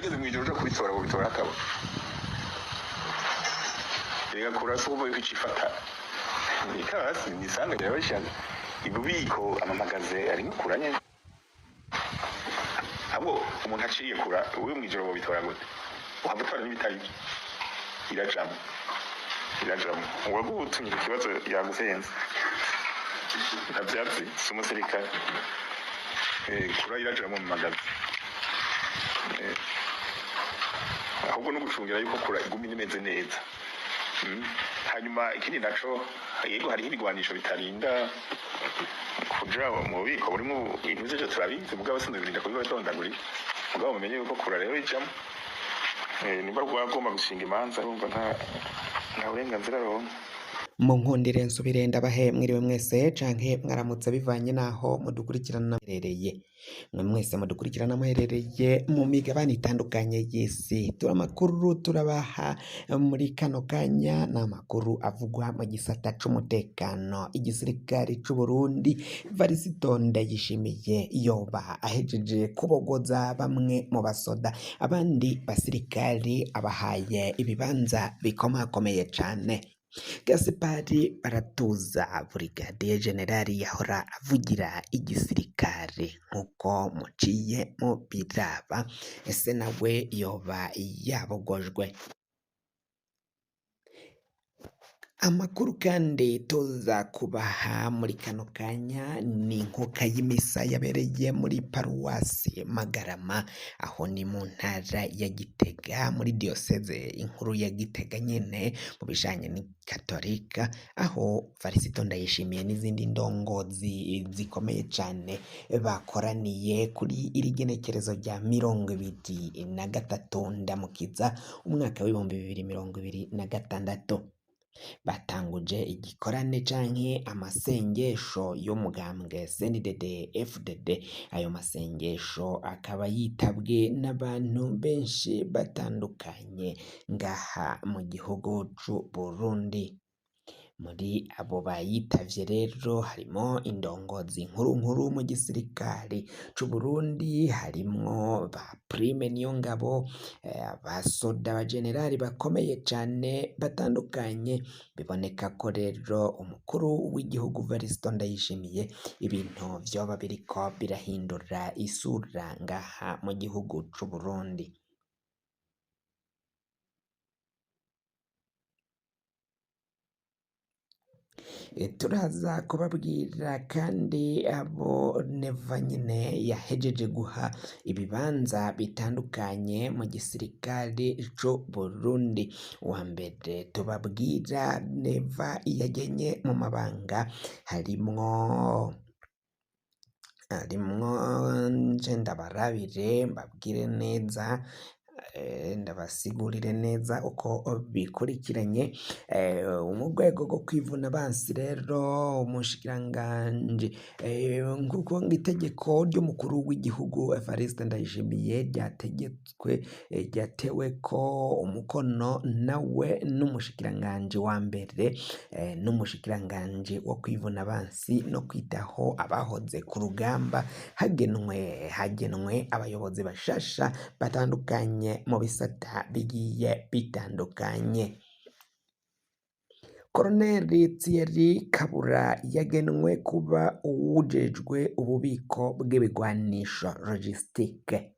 Hageze mw'ijoro uja kubitora, wobitora hakaba reka kurasa uba yuko icifata ikarasi nisanganya yabashana ibubiko amamagaze arimo kura nyene. Ahubwo umuntu aciye kura uwe mw'ijoro wobitora gute? Uhava utora n'ibitari byo. Irajamwo, irajamwo. Uwagutumye ikibazo yagusenze ntavyatsi, si umusirikare. Kura irajamwo mu magazi. Ahubwo no gucungira yuko kura iguma imeze neza. Hanyuma ikindi naco, yego, hariho ibigwanisho bitarinda kuja mu bubiko burimo ibintu vyose, turabizi, mugabo sinzobirinda kubibadondagurira. Mugabo mumenye yuko kura rero ijamwo. Nimba rwagomba gushinga imanza, urumva nta burenganzira aronka. Mu nkundire nsubire ndabahe mwiriwe mwese canke mwaramutse, bivanye naho mudukurikirana muherereye. Mwe mwese mudukurikirana muherereye mu migabane itandukanye y'isi, turamakuru turabaha muri kano kanya ni amakuru avugwa mu gisata c'umutekano. Igisirikare c'u Burundi, Varisito Ndayishimiye yoba ahejeje kubogoza bamwe mu basoda, abandi basirikari abahaye ibibanza bikomakomeye cane. Gaspari Baratuza, Brigadier General yahora avugira igisirikare, nk'uko muciye mubiraba, ese nawe yoba yabogojwe? Amakuru kandi tuza kubaha muri kano kanya ni inkuka y'imisa yabereye muri paruwasi Magarama, aho ni mu ntara ya Gitega, muri diyoseze inkuru ya Gitega nyene mu bijanye n'ikatolika, aho Varisito Ndayishimiye n'izindi ndongozi zikomeye cane bakoraniye kuri iri genekerezo rya 23 Ndamukiza umwaka w'2026. Batanguje igikorane canke amasengesho y'umugambwe CNDD FDD. Ayo masengesho akaba yitabwe n'abantu benshi batandukanye ngaha mu gihugu c'u Burundi. Muri abo bayitavye rero harimo indongozi nkuru nkuru mu gisirikare c'u Burundi, harimwo ba Prime Niyongabo, abasoda, abajenerali bakomeye cane batandukanye. Biboneka ko rero umukuru w'igihugu Varisito Ndayishimiye ibintu vyoba biriko birahindura isura ngaha mu gihugu c'u Burundi. Turaza kubabwira kandi abo Neva nyene yahejeje guha ibibanza bitandukanye mu gisirikare c'u Burundi. Uwa mbere tubabwira Neva yagenye mu mabanga harimwo, nje ndabarabire mbabwire neza, ndabasigurire neza uko bikurikiranye. Mu rwego rwo kwivuna abansi rero, umushikiranganji, nkuko itegeko ry'umukuru w'igihugu Evariste Ndayishimiye ryategetswe, ryateweko umukono nawe n'umushikiranganji wa mbere, n'umushikiranganji wo kwivuna abansi no kwitaho abahoze ku rugamba, hagenwe abayobozi bashasha batandukanye mu bisata bigiye bitandukanye. Koloneli Thierry Kabura yagenwe kuba uwujejwe ububiko bw'ibigwanisho, logistique.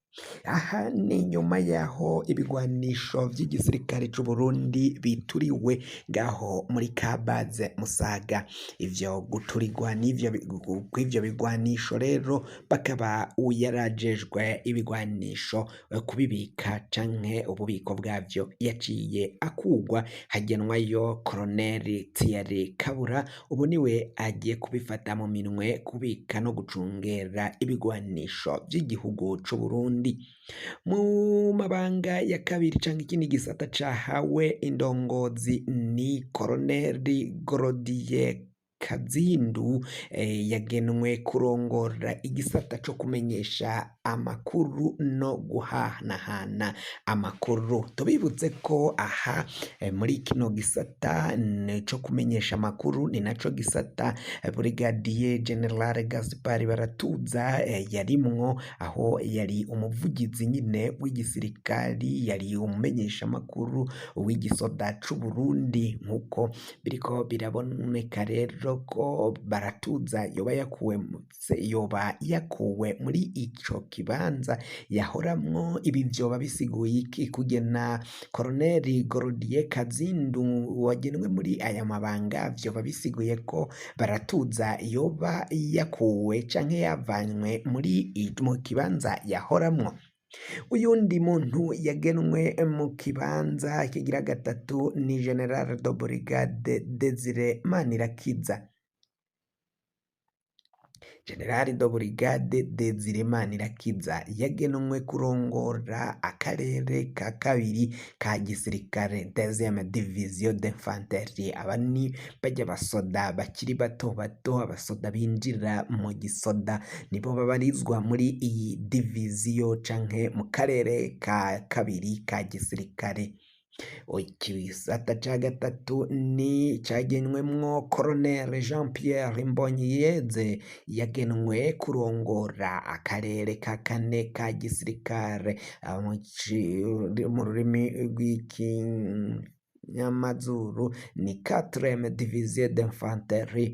Aha ni nyuma yaho ibigwanisho vy'igisirikare c'u Burundi bituriwe ngaho muri Kabaze Musaga. Ivyo guturigwa n'ivyo kw'ivyo bigwanisho rero, bakaba uyarajejwe ibigwanisho kubibika canke ububiko bwavyo yaciye akugwa, hagenwayo Koloneli Thierry Kabura. Ubu niwe agiye kubifata mu minwe, kubika no gucungera ibigwanisho vy'igihugu c'u Burundi. Mu mabanga ya kabiri canke ikindi gisata cahawe indongozi ni Koloneli Gorodiye Kazindu yagenwe kurongora igisata co kumenyesha amakuru no guhanahana amakuru. Tubibutse ko aha muri kino gisata co kumenyesha amakuru ni naco gisata Brigadier General Gaspard Baratuza yarimwo, aho yari umuvugizi nyine w'igisirikari, yari umumenyesha amakuru w'igisoda c'Uburundi, nkuko biriko biraboneka rero ko Baratuza yoba yakuwe yoba yakuwe muri ico kibanza yahoramwo. Ibi vyoba bisiguye iki kugena Colonel Gorodier Kazindu wagenwe muri aya mabanga? Vyoba bisiguye ko Baratuza yoba yakuwe canke yavanywe muri mu kibanza yahoramwo. Uyundi muntu yagenwe mu kibanza kigira gatatu ni General de Brigade Desire Manirakiza. General de Brigade Desire Manirakiza yagenwe kurongora akarere ka kabiri ka gisirikare, deuxième division d'infanterie. Aba ni bajya basoda bakiri bato bato, abasoda binjira mu gisoda nibo babarizwa muri iyi diviziyo canke mu karere ka kabiri ka gisirikare. Igisata ca gatatu ni cagenwemwo Colonel Jean Pierre Mbonyiyeze, yagenwe kurongora akarere ka kane ka gisirikare, mu rurimi rw'ikinyamazuru ni quatrième division d'infanterie.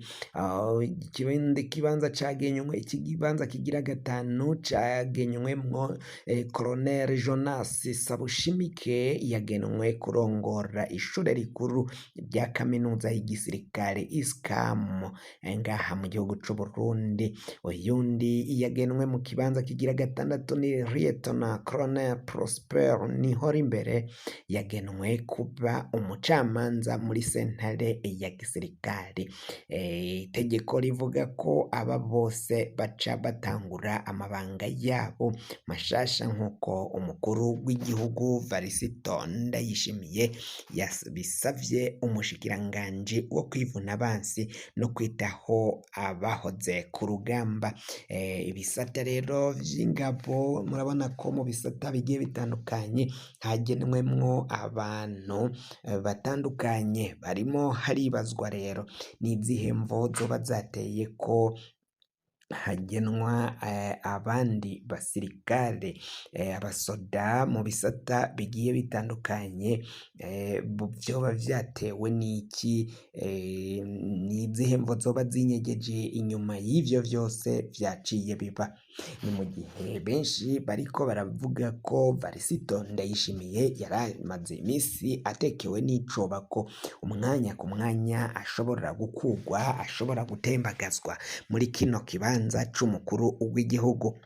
Ikindi kibanza cagenywe, ikibanza kigira gatanu cagenywemwo Colonel Jonas Sabushimike, yagenwe kurongora ishure rikuru rya kaminuza y'igisirikare ISCAM ngaha mu gihugu c'Uburundi. Uyundi yagenwe mu kibanza kigira gatandatu ni Lieutenant Colonel Prosper Nihorimbere, yagenwe kuba umucamanza muri sentare ya gisirikare. Itegeko rivuga ko aba bose baca batangura amabanga yabo mashasha nk'uko umukuru w'igihugu Varisito Ndayishimiye yabisavye umushikiranganji wo kwivuna abansi no kwitaho abahoze ku rugamba. Ibisata rero vy'ingabo murabona ko mu bisata bigiye bitandukanye hagenwemwo abantu batandukanye, barimo haribazwa rero n'izihe mvo zoba zateye ko hagenwa abandi basirikare, abasoda mu bisata bigiye bitandukanye, vyoba vyatewe n'iki? N'izihe mvo zoba zinyegeje inyuma y'ivyo vyose vyaciye biba? Ni mu gihe benshi bariko baravuga ko Varisito Ndayishimiye yaramaze imisi atekewe n'icoba ko umwanya ku mwanya ashobora gukugwa, ashobora gutembagazwa muri kino kibanza c'umukuru w'igihugu.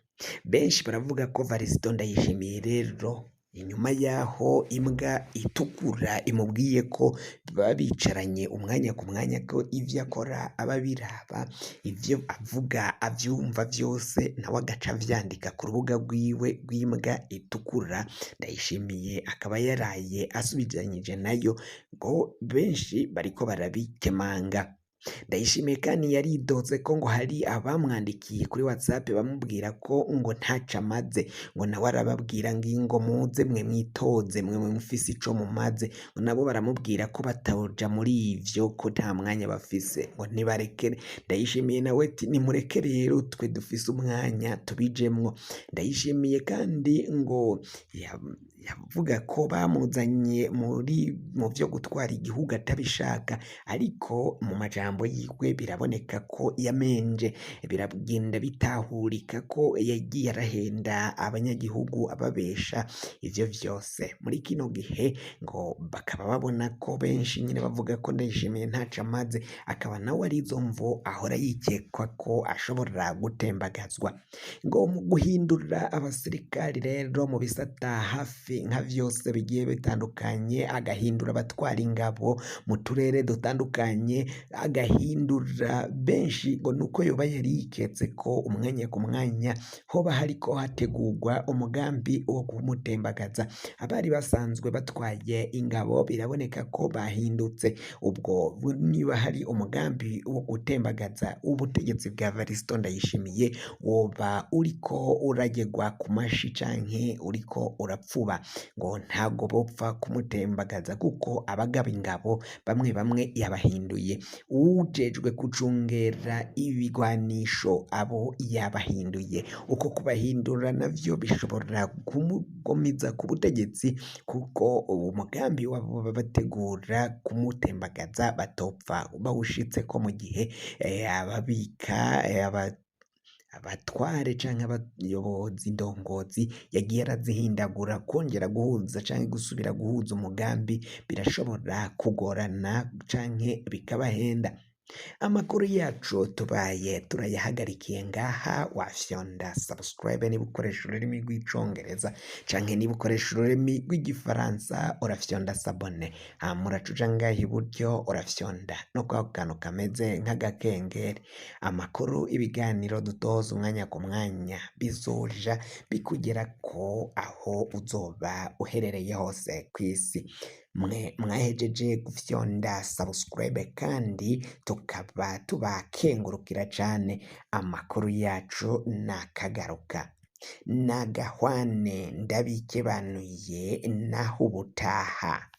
Benshi baravuga ko Varisito Ndayishimiye rero inyuma yaho imbwa itukura imubwiye ko baba bicaranye umwanya ku mwanya, ko ivyo akora aba abiraba, ivyo avuga avyumva vyose, nawe agaca avyandika ku rubuga rwiwe rw'imbwa itukura. Ndayishimiye akaba yaraye asubizanyije nayo, ngo benshi bariko barabikemanga. Ndayishimiye kandi yaridoze ko ngo hari abamwandikiye kuri WhatsApp bamubwira ko ngo ntaco amaze, ngo nawe arababwira ngo muze mwe mwitoze, mwe mufise ico mumaze, ngo nabo baramubwira ko batoja muri ivyo, ko nta mwanya bafise, ngo nibarekere. Ndayishimiye nawe ati nimureke rero twe dufise umwanya tubijemwo. Ndayishimiye kandi ngo yavuga ko bamuzanye muri mu vyo gutwara igihugu atabishaka, ariko mu majambo yiwe biraboneka ko yamenje, biragenda bitahurika ko yagiye arahenda abanyagihugu ababesha ivyo vyose. Muri kino gihe ngo bakaba babona ko benshi nyine bavuga ko Ndayishimiye ntaco amaze, akaba nawe arizo mvo ahora yikekwa ko ashobora gutembagazwa. Ngo mu guhindura abasirikari rero mu bisata hafi nka vyose bigiye bitandukanye, agahindura abatwara ingabo mu turere dutandukanye, Agahindura benshi ngo nuko yoba yari yiketse ko umwanya ku mwanya hoba hariko hategurwa umugambi wo kumutembagaza. Abari basanzwe batwaye ingabo biraboneka ko bahindutse, ubwo niba hari umugambi wo gutembagaza ubutegetsi bwa Varisito Ndayishimiye woba uriko uragegwa ku mashi canke uriko urapfuba, ngo ntago bopfa kumutembagaza kuko abagaba ingabo bamwe bamwe yabahinduye, uwujejwe gucungera ibigwanisho abo yabahinduye, uko kubahindura navyo bishobora kumugumiza ku butegetsi kuko uwo mugambi wabo baba bategura kumutembagaza batopfa bawushitseko mu gihe ababika abatware canke abayobozi ndongozi yagiye arazihindagura, kongera guhuza canke gusubira guhuza umugambi birashobora kugorana canke bikabahenda. Amakuru yacu tubaye turayahagarikiye ngaha, wafyonda subscribe niba ukoresha ururimi rw'icongereza canke niba ukoresha ururimi rw'igifaransa urafyonda s'abonner, hama uraca uja ngaha iburyo urafyonda no kwako kantu kameze nk'agakengeri. Amakuru, ibiganiro dutoza umwanya ku mwanya bizoja bikugerako aho uzoba uherereye hose kw'isi. Mwe mwahejeje gufyonda subscribe kandi tukaba tubakengurukira cane. Amakuru yacu nakagaruka, nagahwane, ndabikebanuye naho ubutaha.